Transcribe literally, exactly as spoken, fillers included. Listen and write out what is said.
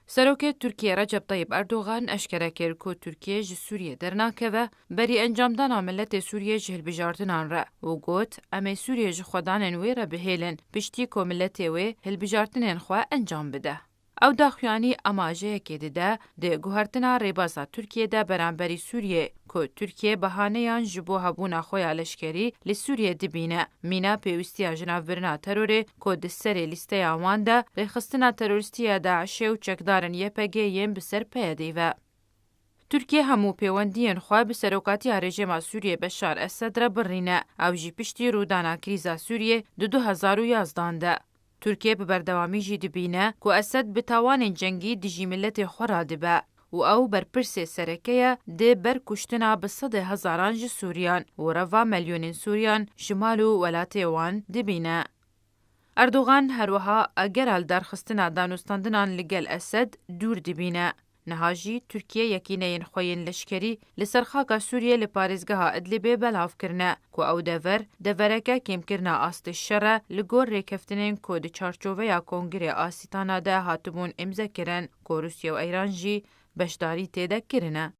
Serokê Tirkiyê Recep Tayyip Erdogan eşkere kir ku Tirkiye ji Sûriyê dernakeve berî encamdana miletê Sûriyê ji hilbijartinan re û got, em ê Sûriyê ji xwedanên wê re bihêlin, piştî ku miletê wê hilbijartinên xwe encam bide. Ew daxuyanî amajeyekê dide di guhertina rêbeza Tirkiyê de beramberî Sûriyê, ku Tirkiye bahaneyan ji bo hebûna xwe ya leşkerî li Sûriyê dibîne, mîna pêwîstiya jinavbirina terorê ku di serê lîsteya wan de rêxistina terorîstî ya DAIŞê û çekdarên YPG'ê yên bi ser PYD'ê ve. Tirkiye hemû pêwendiyên xwe bi serokatiya rejîma Sûriyê Beşar Esed re birîne. Ew jî piştî rûdana krîza Sûriyê di du hezar û yazdan de. Tirkiye bi berdewamî jî dibîne ku Esed bi tawanên cengî dijî miletê xwe radibe û ew berpirsê sereke ye di ber kuştina bi sedê hezaran ji Sûriyan û reva milyonên Sûriyan ji mal û welatê wan dibîne. Erdogan her wiha agera li darxistina danûstandinan li gel Esed dûr dibîne. Niha jî Tirkiye yekîneyên xwe yên leşkerî li ser xaka Sûriyê li parêzgeha Idlibê belav kirine, ku ew dever, devereke kêmkirina astê şer e, li gor rêkeftinên ku di çarçoveya Kongirê Asîtana de hatibûn îmzekirin, ku Rûsya û Îran jî beşdarî tê de kirine.